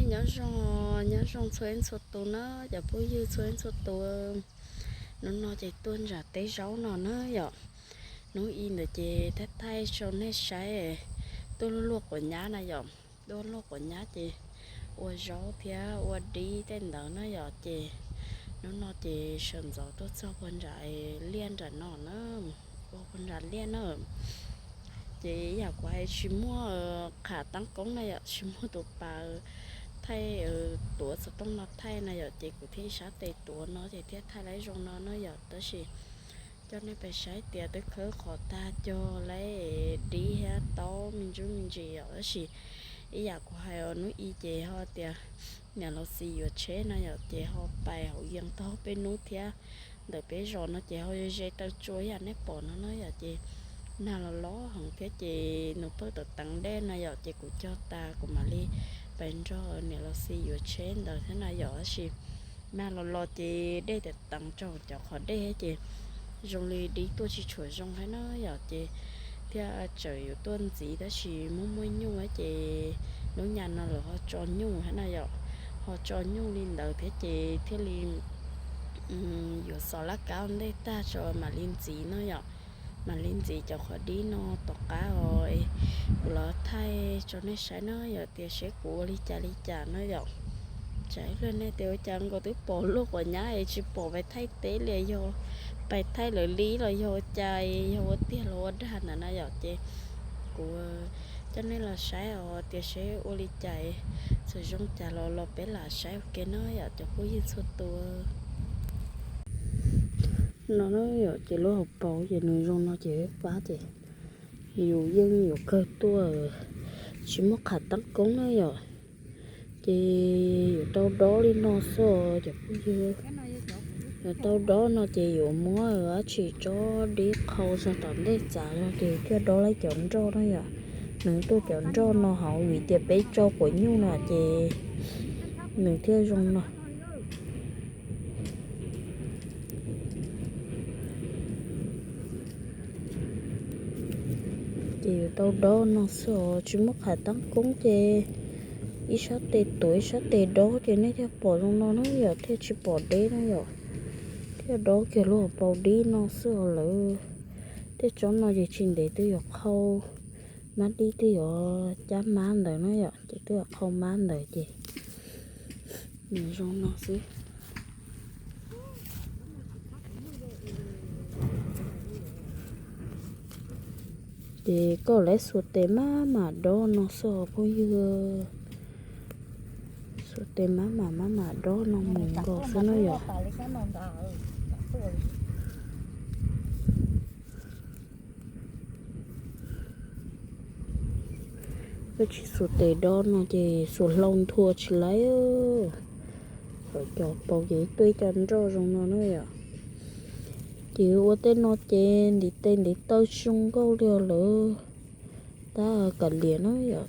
Nyob zoo, nyob zoo txhua leej txhua tus na, cov phooj ywg txhua leej txhua tus. Hnub no ces tuaj nram teb zaub no na yom. Hnub i ntawd ces thaij thaij rau nej saib, tuaj luaj luaj quav nyab na yom. Tuaj luaj quav nyab ces ua zaub thiab ua dib tej ntawd na yom. Ces hnub no ces sawv ntxov tuaj txog puag nram liaj nram no na, ua puag nram liaj na. Ces yam kuv hais tsis muaj qhab tab koob na yom, tsis muaj tus pas thaij, tuav xov tooj no thaij na yom, ces kuv thiaj ib sab tes tuav no ces thiaj thaij laib zoo no na yom. Tab sis coj nej pais saib tias twb khawb qhov tag cog laib dib thiab taub me ntsuj me ntsis yom. Tab sis ib yam kuv hais os, hnub i ces ho tias niam laus Xis yuav tsheb no yom, ces ho pais hauv yees tau peb hnub thiab. Ntawm peb zos no ces ho ze taw tsua ib yam nej pom no na yom. Ces nag los los heev thiab ces nws pheej teev teev dej na yom, ces kuv cog tas kuv mam li pais nrog niam laus Xis yuav tsheb ntawd thiab na yom. Tab sis nag los los ces dej teev teev rau cov qhov dej ces zoo li dib tuaj tsis tshua zoo thiab na yom. Ces thiaj tseem yuav tuaj ntxiv tab sis muaj muaj nyuj ces lub nyuam no lawv ho tso nyuj thiab na yom. Ho tso nyuj li ntawd thiab ces thiaj li yuav xov laj kab ua ntej tag tso mam li ntxiv no yom. Mam li ntxiv cov qhov dib no tom qab os, kuv los thaij tso nej saib na yom, tias seb kuv ua li cas li cas na yom. Tsam ib pliag nej tias ua cas nkaus twb pom luaj quav nyab es tsis pom pais thaij teb li, yog pais thaij lawv li los yog ua cas, yog ua tiag los ua dag ntawd na yom. Ces kuv coj nej los saib os tias seb ua li cas, txawm zoo cas los los peb lam saib ua ke na yom cov phooj ywg txhua tus. No na yom, ces lub hauv paus ces nws zoo no ces peb pab ces yus yeej yuav kawg tuaj, tsis muaj qhab tab koob na yom. Ces yuav tau dob li no xwb os cov phooj ywg. Yuav tau dob no ces yuav muab dab tsi tso dib qhau tso tom ntej txav no ces thiaj dob laib cov nroj na yom. Nws tuaj cov nroj no hauv vim tias peb tso quav nyuj no ces nws thiaj zoo no. Ces yuav tau dob no xwb os, tsis muaj qhab tab koob ces ib sab tes tuav ib sab tes dob ces nej thiaj pom zoo no na yom, thiaj tsis pom deb na yom. Thiaj dob kiag lub hauv paus dib no xwb os lawm. Tej tsob no ces tsis ntev twb yuav qhau, mab dib twb yuav cab mab ntawd na yom, ces twb yuav qhau mab ntawd ces nws zoo no xwb. Ces koj lawv xuas tes maj mam dob no xwb os phooj ywg. Xuas tes maj mam maj mam dob no mus nkaus xwb na yom. Koj tsis xuas tes dob no ces xuas hlau nthua tsis laib. Cov paus ces tuaj ib co nroj zoo no na yom. Ces ua tej no ces ntiv tes ntiv taw tsis zoo nkauj li os lawm. Tab kav liam na yom.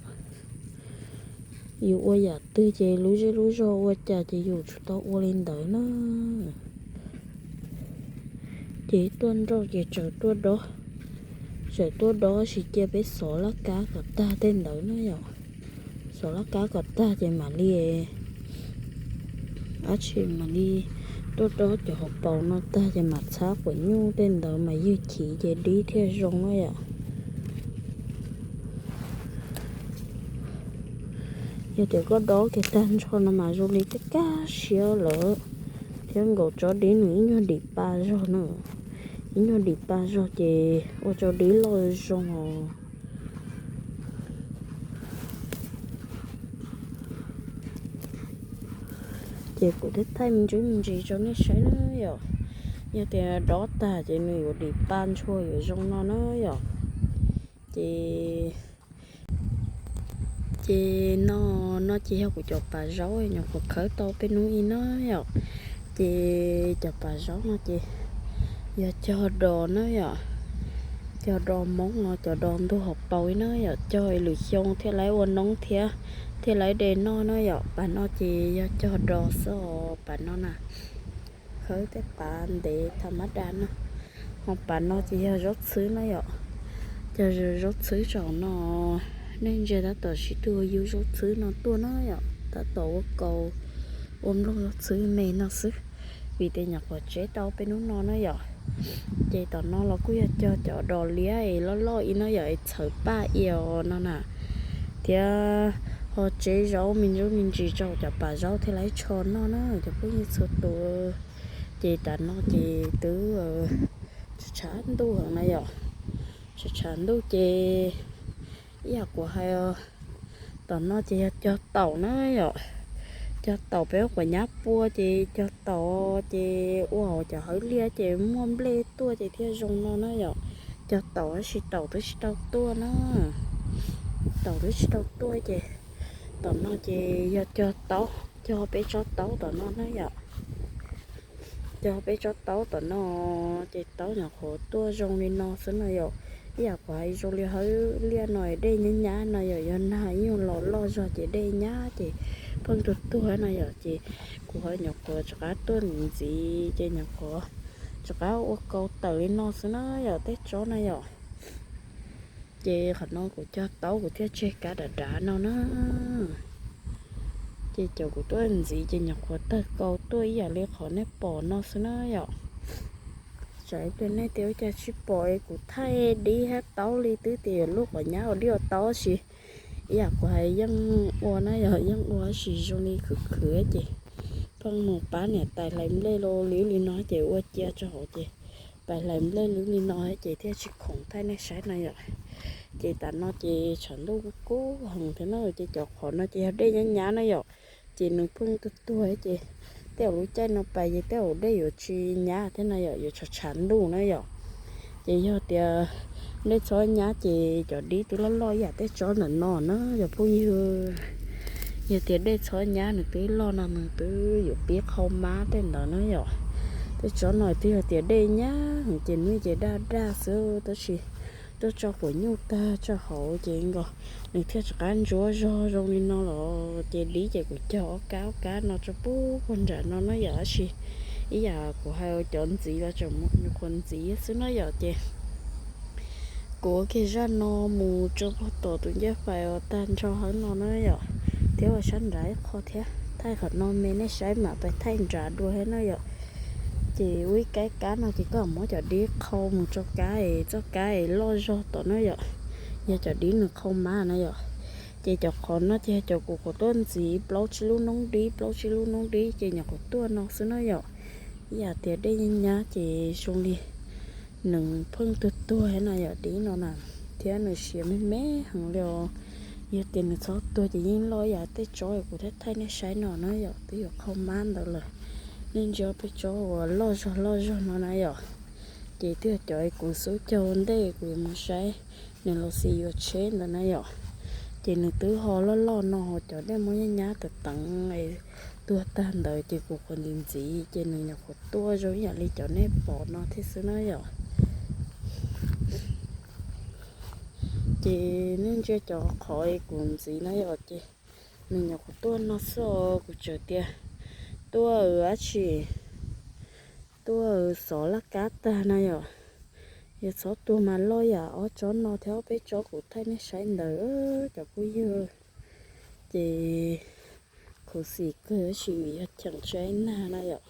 Yus ua yam twg ces lub zej lub zog ua cas ces yus tsum tau ua li ntawd na. Ces tuaj nroj ces tseem tuaj dob, tseem tuaj dob sis cia peb xov laj kab kom tag tej ntawd na yom. Xov laj kab kom tag ces mam li, ab tsi mam li tuaj dob cov hauv paus no tag ces mam txhab quav nyuj tej ntawd mas ywg chiv ces dib thiaj zoo na yom. Yog tias koj dob kiag tag nrho no mas zoo li tej kab siab lawm, thiab nkaus tsob dib nws ib nyuag dim pa zog na, ib nyuag dim pa zog ces ua tso dib loj zoo os. Ces kuv thiaj thaij me ntsis me ntsis rau nej saib na yom. Yog tias dob tag ces nws yuav dim pa ntshua yuav zoo no na yom. Ces, ces no, no ces yog kuv cov pas zaub nyuam qhuav khawb tau peb hnub ib na yom. Ces cov pas zaub no ces yog cog dos na yom. Cog dos Hmoob no, cov dos ntug hauv paus ib na yom, cog lwm xyoo thiaj laib ua noob thiab, thiaj laib de noj na yom. Pas no ces yog cog dos xwb os pas no na. Khawb tej pas ntev tha mab da no. Ho pas no ces yog zaub txhwb na yom. Cog zaub txhwb tsaum no, nej ntsia tab tom sib tw yug zaub txhwb no tuaj na yom. tab tom ua kaus, ua nplooj ua txhwb me no xwb, vim tias nyuam qhuav tseb tau peb hnub no na yom. Ces tom no los kuj yog cog cov dos liab es loj loj ib no yom, es txhawv paj ios no na, thiab ho tseb zaub me ntsuj me ntsis rau cov pas zaub thiab lawv tsho noj na cov phooj ywg txhua tus. Ces tam no ces twb tshav tshav ntuj heev na yom, tshav tshav ntuj ces ib yam kuv hais, tom no ces yog cog taum na yom, cog taum peb ua quav nyab pua ces cog taum ces ua hauv cov hawv liaj ces muaj nplej tuaj ces thiaj zoo no na yom. Cog taum tab sis taum twb tsis tau tuaj na, taum twb tsis tau tuaj ces tom no ces yog cog taub, cog peb tsob taub tom no na yom. Cog peb tsob taub tom no ces taub nyuam qhuav tuaj zoo li no xwb no yom. Ib yam kuv hais zoo li hawv liaj no dej nyab nyab no yom, yog nag ib nyuag los loj zog ces dej nyab ces pheej tuag tuag no yom. Ces kuv ho nyuam qhuav rov qab tuaj ntxiv ces nyuam qhuav rov qab ua kaus tawm li no xwb na yom, tej tsob na yom. Ces qhov no kuv cog taub kuv thiaj tseg kav dav dav no na. Ces cov kuv tuaj ntxiv ces nyuam qhuav tawg kaus tuaj ib yam li qhov nej pom no xwb na yom. Tsam ib pliag nej tias ua cas tsis pom es kuv thaij dib thiab taub li, twb tias yuav lub quav nyab ua dib ua taub tab sis ib yam kuv hais yeej ua na yom, yeej ua tab sis zoo li khwv khwv ces pheej mus pab niam tais hlais nplej li li no ces ua cia rau hauv ces pais hlais nplej li li no ces thiaj tsis khoom thaij nej saib no yom. Ces tam no ces tshav ntuj kub kub heev thiab na, ces cov qhov no ces yog dej nyab nyab na yom, ces nws pheej tuag tuag ces tej zaum lub caij no pais ces tej zaum dej yuav tsis nyab thiab na yom, yuav tshav tshav ntuj na yom. Ces yog tias dej txhob nyab ces cov dib twb loj loj ib yam tej tsob ntawm no na yom phooj ywg. Yog tias dej txhob nyab nws twb loj no nws twb yuav pib qhau mab tej ntawd na yom. Tej tsob no twb yog tias dej nyab ces nws ces daj daj xwb tab sis tuaj tso quav nyuj tag tso hauv ces nkaus nws thiaj rov qab ntsuab zog zoo li no los ces dib ces kuv cog ob kab ob kab no rau puag puag nram no na yom, tab sis ib yam kuv hais cov ntxiv los tseem nyuam qhuav ntxiv xwb na yom. Ces kuv ua kiag zaj no mus rau puag tom tus ncej fais uas tag nrho hauv no na yom, thiab ua sab nrad ib qho thiab, thaij qhov no me nej saib mam pais thaij nrad dua thiab na yom. Ces ua ib kab kab no ces koj muab cov dib qhau mus rau kab es txoj kab es loj zog tom na yom, yog cov dib nws qhau mab na yom. Ces cov qhov no ces yog cov kuv qhuav tuaj ntxiv plaub tsib lub noob dib, plaub tsib lub noob dib ces nyuam qhuav tuaj no xwb na yom. Ib yam tias dej nyab nyab ces zoo li nws pheej tuag tuag no yom, dib no na, thiab nws siav me me heev li os. Yog tias nws txhob tuag ces yeej loj ib yam tej tsob kuv thaij thaij nej saib no na yom, twb yuav qhau mab ntawd lawm. Nej ntsia peb tsob uas loj zog loj zog no na yom, ces twb yog cov kuv xub caug ntej kuv yuav mus saib nws los xis yuav tsheb ntawd na yom. Ces nws twb ho loj loj no, cov dej muab nyab nyab teev teev tuag tag ntawd ces kuv qhuav ntxiv ntxiv ces nws nyuam qhuav tuaj zoo ib yam li cov nej pom no thiab xwb na yom. Ces nej ntsia cov qhov kuv ntxiv na yom, ces nws nyuam qhuav tuaj no xwb os, kuv tseem tias tuaj dab tsi, tuaj xov laj kab tag na yom. Yog txhob tuag mas loj yam ob tsob no thiab ob peb tsob kuv thaij nej saib ntawd cov phooj ywg. Ces khuv xim kawg tab sis vim yog cheem tsheb nag na yom,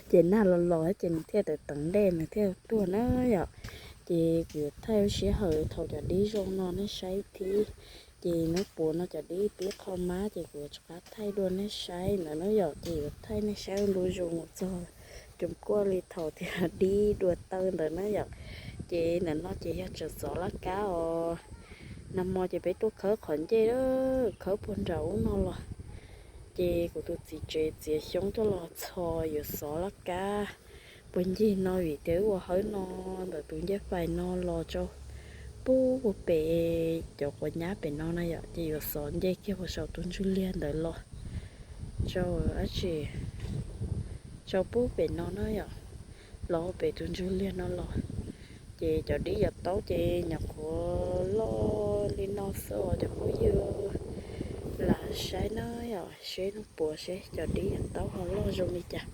ces nag los los ces nws thiaj teev teev dej nws thiaj tuag na yom. Ces kuv yuav thaij lub sij hawm thaum cov dib zoo no nej saib thiab. Ces hnub puav no cov dib twb qhau mab ces kuv yuav rov qab thaij dua nej saib ntawd na yom. Ces yuav thaij nej saib ntu zus mus txog coom kuaj li thaum tias dib dua taw ntawd na yom. Ces ntawm no ces yog tseem xov laj kab os. Nag hmo ces peb tuaj khawb qhov ncej, khawb puag nram ub no los, ces kuv tus txiv tsev txiav xyoob tuaj los txhos yuav xov laj kab puag ncig no vim tias wb ua hawb no ntawm tus ncej fais no los rau puag pem cov quav nyab pem no na yom, ces yuav xov nce kiag puag saum tus ntsuj liag ntawd los rau dab tsi, rau puag pem no na yom, los pem tus ntsuj liag no los. Ces cov dib yuav taub ces nyuam qhuav loj li no xwb os cov phooj ywg. Lam saib na yom, seb hnub puav seb cov dib yuav taub ho loj zoo li cas.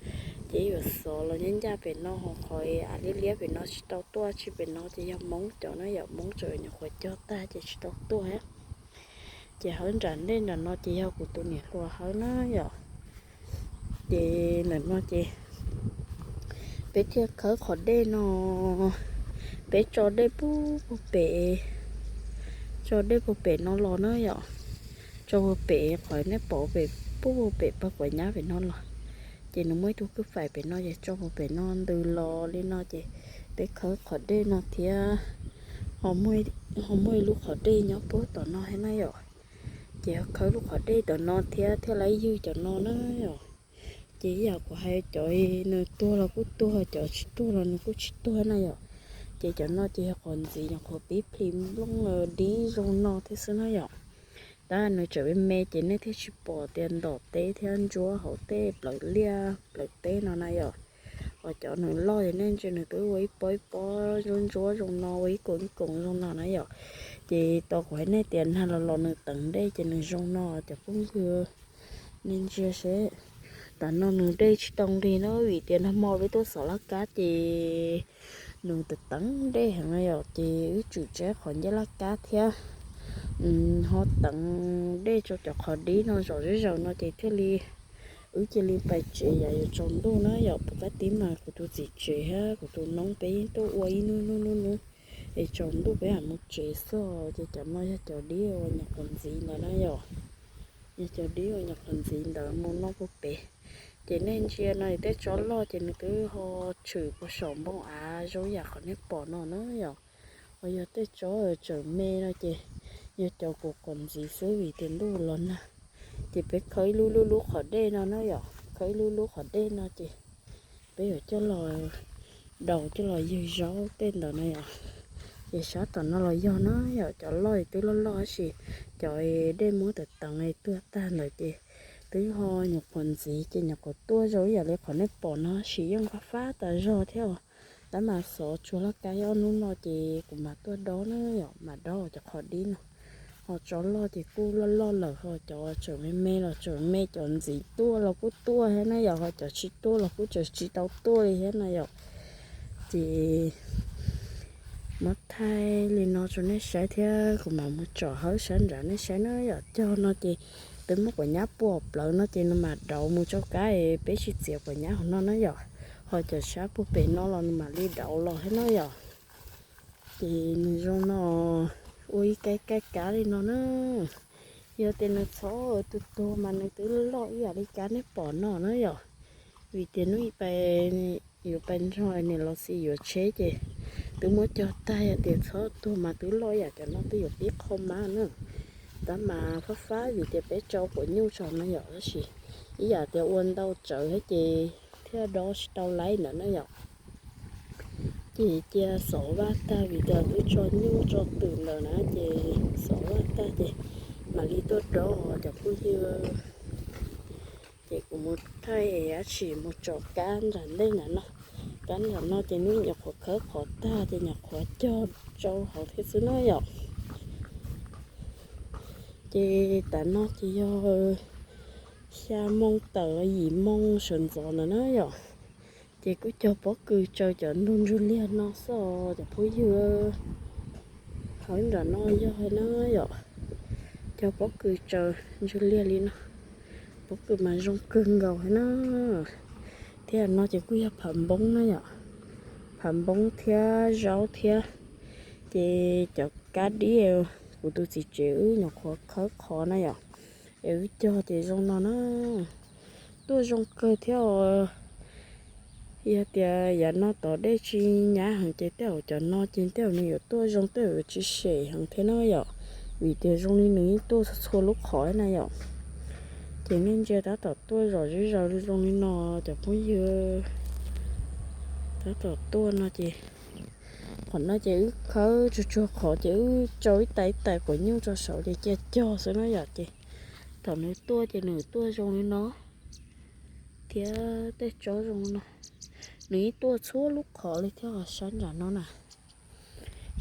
Ces yuav xov los ncaj ncaj pem no, ho qhov av liab liab pem no tsis tau tuaj, tsis pem no ces yog Hmoob cov na yom, Hmoob tseem nyuam qhuav cog tag ces tsis tau tuaj. Ces hauv nram ntej nram no ces yog kuv tus niam hluas hawb na yom. Ces ntawm no ces peb thiaj khawb qhov dej no, peb tso dej puag puag pem, tso dej puag pem no los na yom. Tso puag pem qhov nej pom pem, puag puag pem pawg quav nyab pem no los. Ces nws muaj ib tug kwj faim pem no ces tso puag pem no ntws los li no ces peb khawb qhov dej no thiab. Ho muaj ib lub qhov dej nyob puag tom no thiab na yom. Ces khawb lub qhov dej tom no thiab thiaj li ywj cov no na yom. Ces ib yam kuv hais, cov nws tuag los kuj tuag, cov tsis tuag los nws kuj tsis tuag na yom. Ces cov no ces yog qhov ntxiv, nyuam qhuav pib plhis nplooj dib zoo no thiab xwb na yom. Tab nws tseem me me ces nej thiaj tsis pom tias ntom teb thiab ntsuab hauv tej plawv liaj plawv teb no na yom. Ho cov nws loj ces nej ntsia nws twb ua ib pob ib pob ntsuab ntsuab zoo no, ua ib koom ib koom zoo no na yom. Ces tau kuv hais nej tias nag los los nws teev dej ces nws zoo no cov phooj ywg. Nej ntsia seb, tam no nws dej tsis tau nqig na vim tias nag hmo peb tuaj xov laj kab ces nws teev teev dej heev na yom. Ces wb tswm tsev qhov ncauj laj kab thiab ho teev dej rau cov qhov dib no zom zeb zaws no ces thiaj li wb cia li pais tsev yav yuav tsaus ntuj na yom. Puag ta teb mas kuv tus txiv tsev thiab kuv tus noob peb yeej tuaj ua ib hnub hnub hnub hnub es tsaus ntuj peb mam mus tsev xwb. Ces cov no yog cov dib uas nyuam qhuav ntxiv ntawd na yom. Yog cov dib uas nyuam qhuav ntxiv ntawd mus noj puag pem. Ces nej ntsia no tej tsob loj ces nws twb ho tshwm puag saum npoo av zoo yam qhov nej pom no na yom. Ho yog tej tsob tseem me no ces yog cov kuv qhuav ntxiv xwb vim tias ntuj los nag. Ces peb khawb ib lub lub lub qhov dej no na yom, khawb ib lub lub qhov dej no ces peb yuav coj los daus coj los ywg zaub tej ntawd na yom. Ces sab tom no los yog na yom, cov loj twb loj loj tab sis cov dej muab teev teev tuag tag ntawd ces twb ho nyuam qhuav ntxiv ces nyuam qhuav tuaj zoo ib yam li qhov nej pom no sis yeej fab fab tas zog thiab os. Tab mas xov tsuag laj kab ob hnub no ces kuv mam tuaj dob na yom, mam dob cov qhov dib no. Ho tsob loj ces kuj loj loj lawm, ho cov tseem me me los tseem me, cov ntxiv tuaj los kuj tuaj thiab na yom, ho cov tsis tuaj los kuj tseem tsis tau tuaj li thiab na yom. Ces muab thaij li no rau nej saib thiab kuv mam mus tsom hawb sab nrad nej saib na yom. Cog no ces peb muab quav nyab puag plawv no ces nws mam dauv mus rau kab es peb tsis txiav quav nyab hauv no na yom. Ho cov sab puag pem no los nws mam li dauv los thiab na yom. Ces nws zoo no ua ib kab kab kab li no na. Yog tias nws txhob tuag tuag mas nws twb loj ib yam li kab nej pom no na yom. Vim tias hnub ib pais yuav pais nrog niam laus Xis yuav tsheb ces twb muab cog tag, yog tias txhob tuag mas twb loj ib yam cov no twb yuav pib qhau mab na. Tab mas fab fab vim tias peb tsau quav nyuj tso no yom, tab sis ib yam tias ua ntau tsawv thiab ces thiaj dob tsis tau laib ntawd na yom. Ces cia xov vaj tag vim tias twb tso nyuj tso twm ntawd na, ces xov vaj tag ces mam li tuaj dob cov phooj ywg. Ces kuv mus thaij dab tsi mus tsom kab nram ntej nram no. Kab nram no ces nws nyuam qhuav khawb qhov tag ces nyuam qhuav cog tsau hauv thiab xwb na yom. Ces tav no ces yog xya moo tawm los yim moo sawv ntxov ntawd na yom. Ces kuj cog pob kws tsaws cov ntug ntsug liag no xwb cov phooj ywg. Hauv nram no yog na yom, cog pob kws tsaws ntsug liag li no. Pob kws mas zoo kawg nkaus na. Thiab no ces kuj yog phav npoob na yom, phav npoob thiab zaub thiab. Ces cov kab dib kuv tus txiv tsev wb nyuam qhuav khawb qhov na yom, es wb cog ces zoo no na. Tuaj zoo kawg thiab os. Yog tias yav no tod dej tsis nyab heev ces tej zaum cov no ces tej zaum nws yuav tuaj zoo, tej zaum yuav tsis sem heev thiab na yom. Vim tias zoo li nws yeej tuaj txhua txhua lub qhov na yom. Ces nej ntsia tab tom tuaj zom zeb zaws zoo li no cov phooj ywg. Tab tom tuaj no ces, qhov no ces wb khawb tsuag tsuag qhov ces wb tsau ib tais ib tais quav nyuj tso saud ces cia cog xwb na yom. Ces thaum nws tuaj ces nws tuaj zoo li no thiab tej tsob zoo li no. Nws yeej tuaj txhua lub qhov li thiab sab nram no na.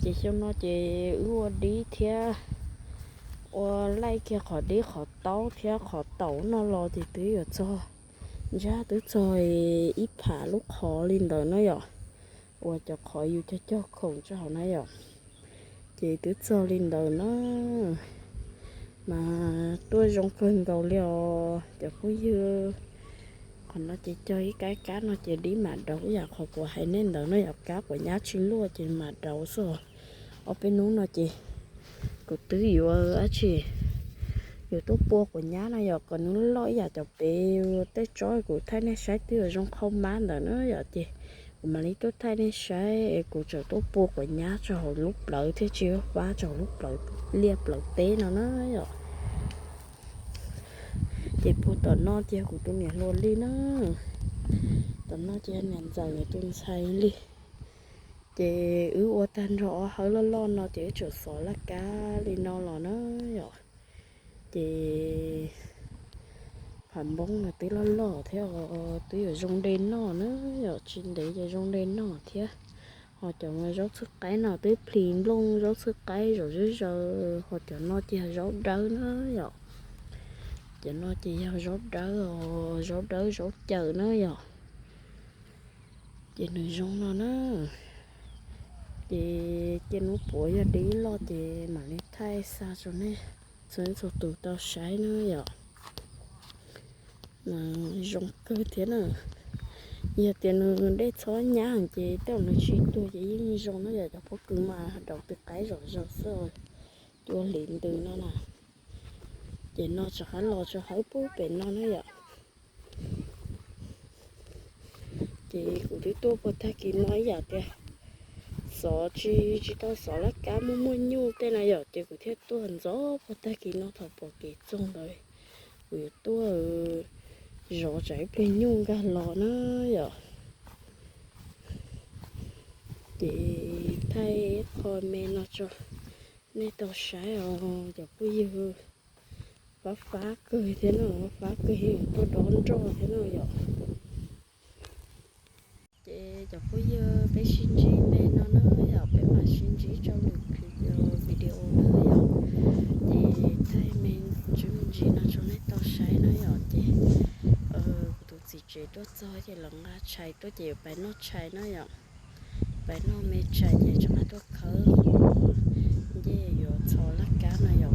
Ces xyoo no ces wb ua dib thiab ua laij kiag qhov dib qhov taub thiab qhov taum no los ces twb yuav txog, ntshe twb txog ib phav lub qhov li ntawd na yom, uas cov qhov yus cog cog khoom rau hauv na yom. Ces twb txog li ntawd na. Mas tuaj zoo kawg nkaus li os cov phooj ywg. Qhov no ces cog ib kab kab no ces dib mam daus ib yam qhov kuv hais nej ntawd no yom, kab quav nyab tsis luaj ces mam daus xwb. Ob peb hnub no ces kuv twb yuav dab tsi, yuav tuaj pua quav nyab no yom, kom nws loj ib yam cov pem tej tsob kuv thaij nej saib twb yuav zoo qhau mab ntawd na yom, ces kuv mam li tuaj thaij nej saib es kuv tseem tuaj pua quav nyab tso hauv lub plawv thiab tsis fab tso hauv lub plawv liaj plawv teb no na yom. Ces pua tom no ces kuv tus niam hluas li na, tom no ces niam ntxawm tus ntxhais li. Ces wb ua tag nrho ob hawb loj loj no ces wb tseem xov laj kab li no los na yom. Ces phav npoob no twb loj loj thiab os, twb yuav zoo de noj na yom, tsis ntev ces zoo de noj thiab. Ho cov zaub txhwb qaib no twb plis nplooj zaub txhwb qaib zaum zeb zaws, ho cov no ces yog zaub dawb na yom. Cov no ces yog zaub dawb os, zaub dawb zaub caws na yom. Ces nws zoo no na. Ces cia hnub puav yog dib loj ces mam li thaij xa rau nej txhua txhua tus tau saib na yom. Mas zoo kawg thiab na. Yog tias nws dej txhob nyab ces tej zaum nws tsis tuag ces yeej zoo na yom, cov pob kws mas daus tis qaib zom zaws xwb, cua hliv ntws no na. Ces no rov qab los rau hawb pub pem no na yom. Ces kuv twb tuaj puag tag kis no ib yam tias xov tsis tsis tau xov laj kab muaj muaj nyuj tej na yom, ces kuv thiaj tuaj ntxov puag tag kis no thaum pom kev txoog ntawd. Kuv yuav tuaj zov tsam ib pliag nyuj nkag los na yom. Ces thaij qho me no tso nej tau saib os cov phooj ywg. Fab fab kawg thiab no, fab kawg heev, tuaj dob nroj thiab no yom. Ces cov phooj ywg, peb sib ntsib me no na yom, peb mam sib ntsib rau lwm video na yom. Ces thaij me ntsis me ntsis no rau nej tau saib na yom. Ces kuv tus txiv tsev tuaj txog ces lawv nqa tshais tuaj ces yuav pais noj tshais na yom. Pais noj me tshais ces rov qab tuaj khawb ncej yuav txhos laj kab no yom.